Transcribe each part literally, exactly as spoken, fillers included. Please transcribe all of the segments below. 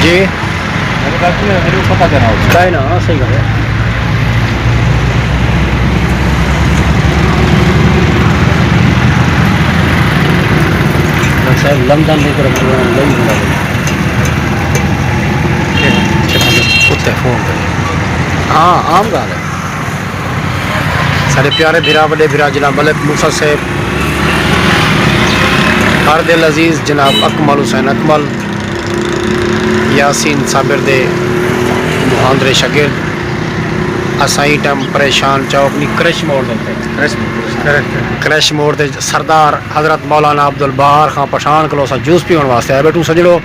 جی۔ میرے گھر سے میرے کو پتہ کرنا ہوگا۔ کائے نا، ہاں، صحیح ڳالھ ہے۔ ڈاکٹر صاحب، لندن دی طرف لئی ہوندا ہے۔ کتے فون کرے۔ ہاں، عام ڳالھ ہے۔ ساݙے پیارے بھرا، وݙے بھرا جناب ملک موسیٰ صاحب، ہر دل عزیز جناب اکمل حسین اکمل، یاسین صابر دے مہاندرے شاگرد، اساں ایں ٹائم پریشان چوک نی کرش موڑ دے اتے۔ کرش موڑ۔ کرش موڑ تے سردار حضرت مولانا عبدالبہار خان پٹھان کولوں اساں جوس پیوݨ واسطے آئے ٻیٹھوں سڄݨو۔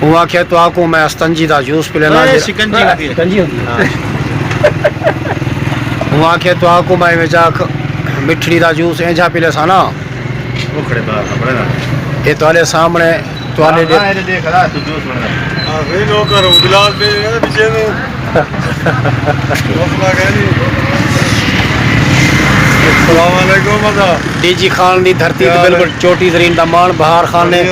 اوں آکھیا، تہاکوں میں استنجی دا جوس پلینداں۔ اے جے شکنجی ہوندی ہے۔ شکنجی ہوندی ہے۔ ہاں۔ اوں آکھیا، تہاکوں میں ایویں چاکھ مٹھڑی دا جوس اینجھا پلیساں نا۔ او کھڑے باہر نا، بڑے نا۔ اے تہاݙے سامݨے، تہاݙے ہاں، دے ہاں، اے ݙیکھ، ہاں، تو جوس بݨدا۔ ہاں، وی نو کرو، گلاس دے، اے پچھے نو۔ السلام علیکم، مزہ۔ ڈی جی خان دی دھرتی تے بالکل چوٹی زرین دا ماݨ بہار خان نے۔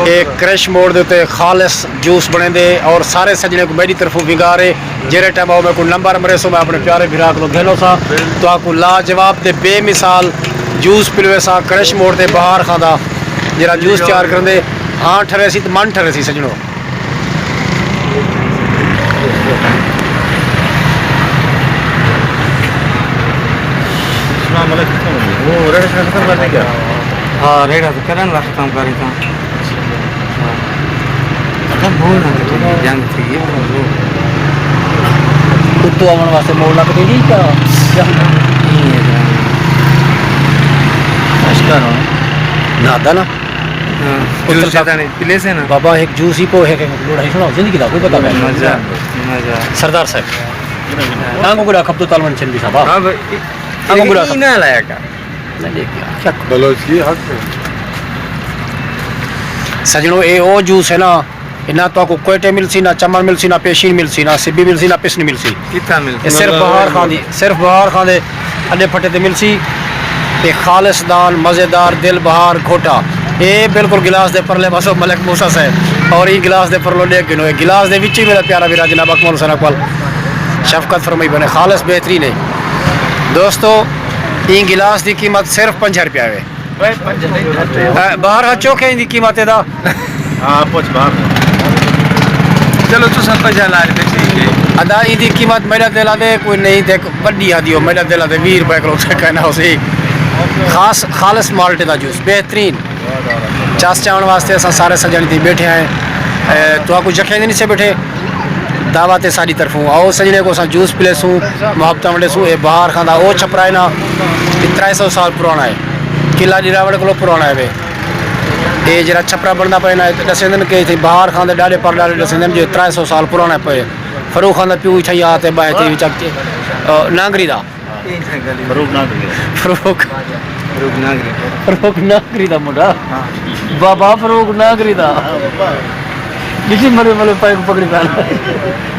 اے کرش موڑ دے اتے خالص جوس بݨیندے اور سارے سڄݨیں کوں میݙی طرفوں ونگار ہے۔ جیڑھے ٹائم آؤ میکوں نمبر مریسو، میں اپݨے پیارے بھرا کولوں گھن آساں۔ تہاکوں لاجواب تے بے مثال جوس پلویساں کرش موڑ تے بہار خان دا جیڑھا جوس تیار کریندے۔ ہاں ٹھریسی تے من ٹھریسی سڄݨو۔ السلام علیکم۔ وہ ریڈ سے ختم کرنے کیا؟ ہاں، ریڈ سے کرن لا ختم کری تاں۔ ہاں۔ ختم ہو نہ کٹے، جنگ تھی ہے، پر وہ اتو آوݨ واسطے موڑ لڳ پئی نہیں کیا؟ نہیں ہے جنگ۔ اشکر ہو۔ نہ دا نا۔ ہاں، اتر جوس تک۔ جیتا نہیں، پلے سے نا۔ بابا، ایک جوس ہی پو ہے کہ لوڑا ہی سناؤ، زندگی دا کوئی پتہ نہیں۔ مزہ، مزہ۔ سردار صاحب۔ ہاں۔ آنگو گڑا کھپ تو تالون چن بھی صاحب۔ ہاں بھائی، آنگو گڑا کھپ۔ نہ لایا کر۔ میں دیکھ گیا۔ بلوچ کی حق ہے۔ سجنو، اے او جوس ہے نا، اے نہ تہاکوں کوئٹے ملسی، نہ چمن ملسی، نہ پیشین ملسی، نہ سبی ملسی، نہ پسنی ملسی۔ کتھا ملسی؟ اے صرف بہار خان دی، صرف بہار خان دے اݙے پھٹے تے ملسی۔ اے خالص دان، مزیدار، دل بہار گھوٹا۔ اے بالکل گلاس دے پرلے پاسوں ملک موسیٰ صاحب، اور ایں گلاس دے پرلوں ݙیکھ گھنو۔ اے گلاس دے وچ ہی میرا پیارا بھرا جناب اکمل حسین اقبال شفقت فرمائی بنے، خالص بہترین ہے۔ دوستو، ایں گلاس دی قیمت صرف پنج روپیہ ہے۔ اے، بہار ہا چوکھے ایندی قیمت ادا؟ ہاں، پچ بہار۔ چلو، تساں پنجاہ لا تے ٹھیک ہے۔ ادا، ایندی قیمت میݙا دل آدے کوئی نہیں تے وݙی آدی ہو، میݙا دل آدے ویہہ روپے کلو تے کہنا ہو سی۔ خاص، خالص مالٹے دا جوس، بہترین۔ چس چاوݨ واسطے اساں سارے سڄݨ اتھیں ٻیٹھے ہیں۔ اے، تہاکوں یقین نہیں سے ٻیٹھے۔ دعوت ہے ساݙی طرفوں، آؤ سڄݨیں کوں اساں جوس پلیسوں، محبتاں ونڈیسوں۔ اے بہار خان دا او چھپرا ہے نا، اے ترے سو سال پراݨا ہے، قلعہ ڈیراوڑ کولوں پراݨا ہے وے۔ اے جیڑھا چھپرا بݨدا پئے نا، اے ݙسیندن کہ اتھیں بہار خان دے ݙاݙے پرݙاݙے ݙسیندن جو اے ترے سو سال پراݨا پئے۔ فاروق خان دا پیو اتھاں ہی آ تے ٻاہر تے وچ اڳ تے، آ، نانگری دا۔ فاروق نانگری۔ فاروق۔ فاروق نانگری۔ فاروق نانگری دا منڈا۔ ہاں۔ بابا فاروق نانگری دا۔ ہاں، بابا۔ ݙٹھی ملے ملے پائے کوں پکڑی پیا۔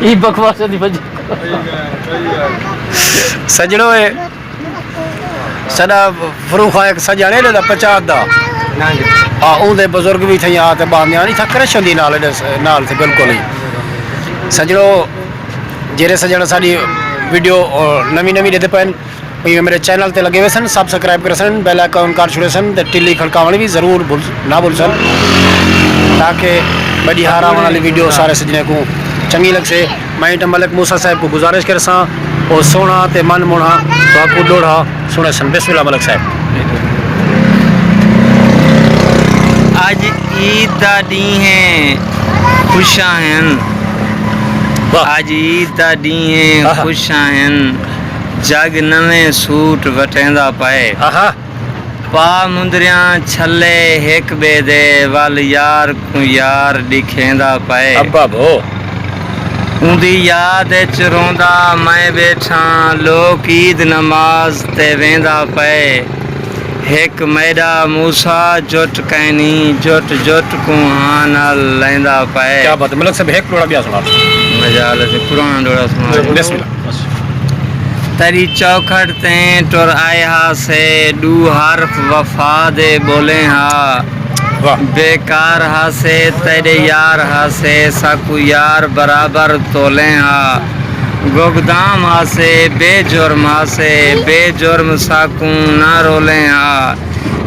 ایں بکواس دی وجہ۔ سڄݨو، اے ساݙا فاروق خان ہک سڄݨ ہے، ݙیہدا پچات دا۔ نانگری۔ ہاں، اوندے بزرگ وی تھئیں آ تے ٻاہندے آن، اتھاں کرش ہوندی نال، نال تھے بالکل ہی۔ سڄݨو، جیڑھے سڄݨ ساݙی ویڈیو، آ، نویں نویں ݙیہدے پئن، اوہ میرے چینل تے لڳے ویسن، سبسکرائب کریسن، بیل آئیکن آن کر چھوڑیسن تے ٹلی کھڑکاوݨ وی ضرور بھل، نہ بھلسن، تاکہ میݙی ہر آوݨ والی ویڈیو سارے سڄݨیں کوں چنڳی لڳسے۔ میں ایں ٹائم ملک موسیٰ صاحب کوں گزارش کرساں، او سوہݨا تے من موہݨا تہاکوں ݙوہڑا سݨیسن۔ بسم اللہ ملک صاحب۔ اڄ عید دا ݙینہہ ہے، خوشاں ہن۔ واہ۔ اڄ عید دا ݙینہہ ہے، آہا۔ خوشاں ہن۔ جڳ نویں سوٹ وٹیندا پئے۔ آہا۔ پا مندریاں چھلے ہک ٻئے دے ول، یار کوں یار ݙکھیندا پئے۔ ابا بھو۔ اوندی یاد اچ روندا میں ٻیٹھاں، لوک عید نماز تے ویندا پئے۔ ہک میݙا موسیٰ جٹ کائنی، جٹ جٹ کوں ہاں نال لیندا پئے۔ کیا بات ہے، ملک صاحب، ہک ݙوہڑا ٻیا سݨا۔ مجال ہے، پراݨا ݙوہڑا سݨا۔ بسم اللہ۔ تیݙی چوکھٹ تیں ٹر آئے ہاسے، ݙو حرف وفا دے ٻولیں ہا۔ بیکار ہاسے تیݙے یار ہاسے، ساکوں یار برابر تولیں ہا۔ گوگدام ہاسے، بے جرم ہاسے، بے جرم ساکوں نہ رولیں ہا۔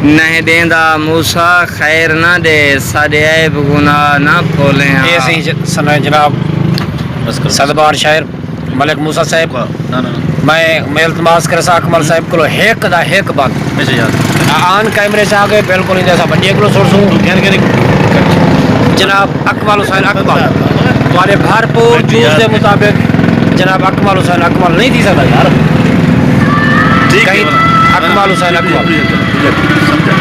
نہ ݙیندا موسیٰ خیر نہ ݙے، ساݙے عیب گناہ نہ پھولیں ہا۔ اے سئیں ج-، سنائے جناب بس کرو۔ سدبار شاعر ملک موسیٰ صاحب۔ واہ، نہ، نہ، نہ۔ میں، میں التماس کرساں اکمل صاحب کولو ہک دا ہک بند۔ اچھا یار۔ آن کیمرے چ آ ڳئے، بالکل ایندے اساں وݙے کولو سݨسوں۔ تو کہن کے نہیں؟ جناب اکمل حسین اکمل۔ تہاݙے بھرپور جوش دے مطابق جناب اکمل حسین اکمل نہیں تھی سڳدا یار۔ ٹھیک ہے، کہیں بھلا۔ اکمل حسین اکمل۔ سمجھا۔